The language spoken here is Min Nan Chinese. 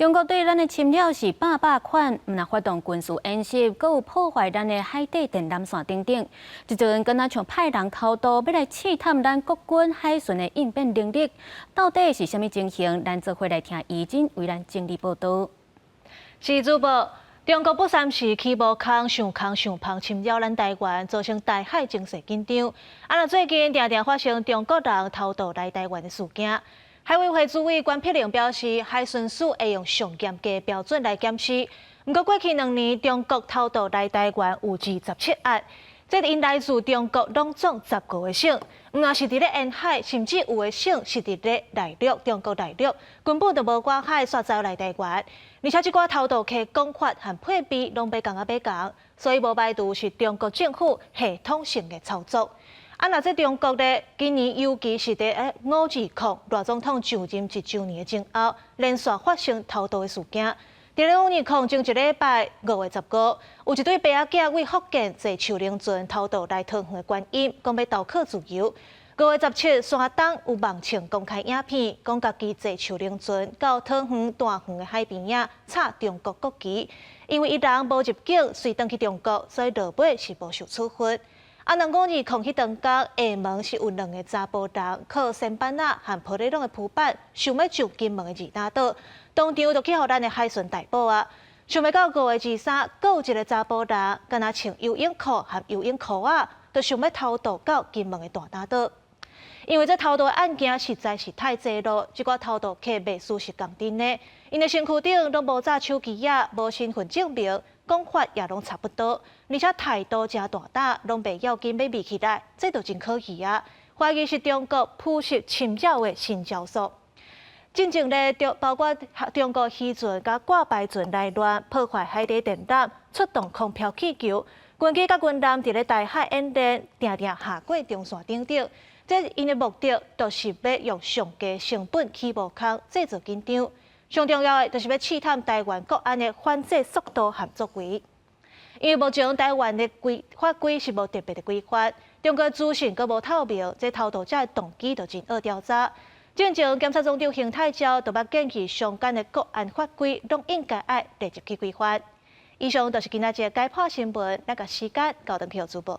中國對咱的侵擾是百百款，毋但發動軍事演習，閣有破壞咱的海底電纜線等等。這陣敢若像派人偷渡，欲來試探咱國軍海巡的應變能力，到底是啥物情形？咱做伙來聽怡真為咱整理報道。是主播，中國不三時起無空上空上帆侵擾咱台灣，造成台海情勢緊張。啊，若最近定定發生中國人偷渡來台灣的事件。海委會主委關碧玲表示，海巡署會用上嚴格標準來檢視。毋過過去2年，中國偷渡來台灣有27案，這𪜶來自中國攏總15個省，毋但是佇咧沿海，甚至有的省是佇咧內陸，中國內陸根本就無過海，煞走來台灣。而且這寡偷渡客講法和配備攏欲仝仔欲仝，所以無排除是中國政府系統性的操作。啊，若這中國咧，今年尤其是佇520賴總統就任一週年的前後，連續發生偷渡的事件。佇咧520前一禮拜5月15，有一對爸仔囝為福建坐樹奶船偷渡來桃園的觀音，講欲投靠自由。5月17，山東有網傳公開影片，講家己坐樹奶船到桃園大園的海邊仔插中國國旗，因為伊人無入境，隨轉去中國，所以落尾是無受處分。啊，兩五二空彼當工，廈門是有兩個查埔人，靠舢板仔和玻璃籠的浮板，想欲上金門的二打島，當場就去予咱的海巡逮捕啊！想袂到5月23，閣有一個查埔人，敢若穿游泳褲和游泳褲仔，就想欲偷渡到金門的大嶝島。因為這偷渡案件實在是太濟咯，這寡偷渡客袂輸是仝陣的，𪜶的身軀頂攏無紮手機仔，無身份證明，講法也攏差不多，而且態度誠大膽，攏袂要緊欲糜起來，這就真可疑啊！懷疑是中國鋪設侵擾的新招數。進前咧，包括中國漁船佮掛牌船來亂破壞海底電纜，出動空飄氣球，軍機佮軍艦佇咧台海演練，定定下過中線等等。這𪜶的目的，就是欲用上低成本起無空，製造緊張。上重要的，就是欲試探台灣國安的反制速度和作為。因為目前台灣的規法規是無特別的規範，中國資訊閣無透明，這偷渡者的動機就真惡調查。進前檢察總長邢泰昭就捌建議相關的國安法規，攏應該愛立即去規範。以上就是今仔日的解破新聞，咱共時間交轉去予主播。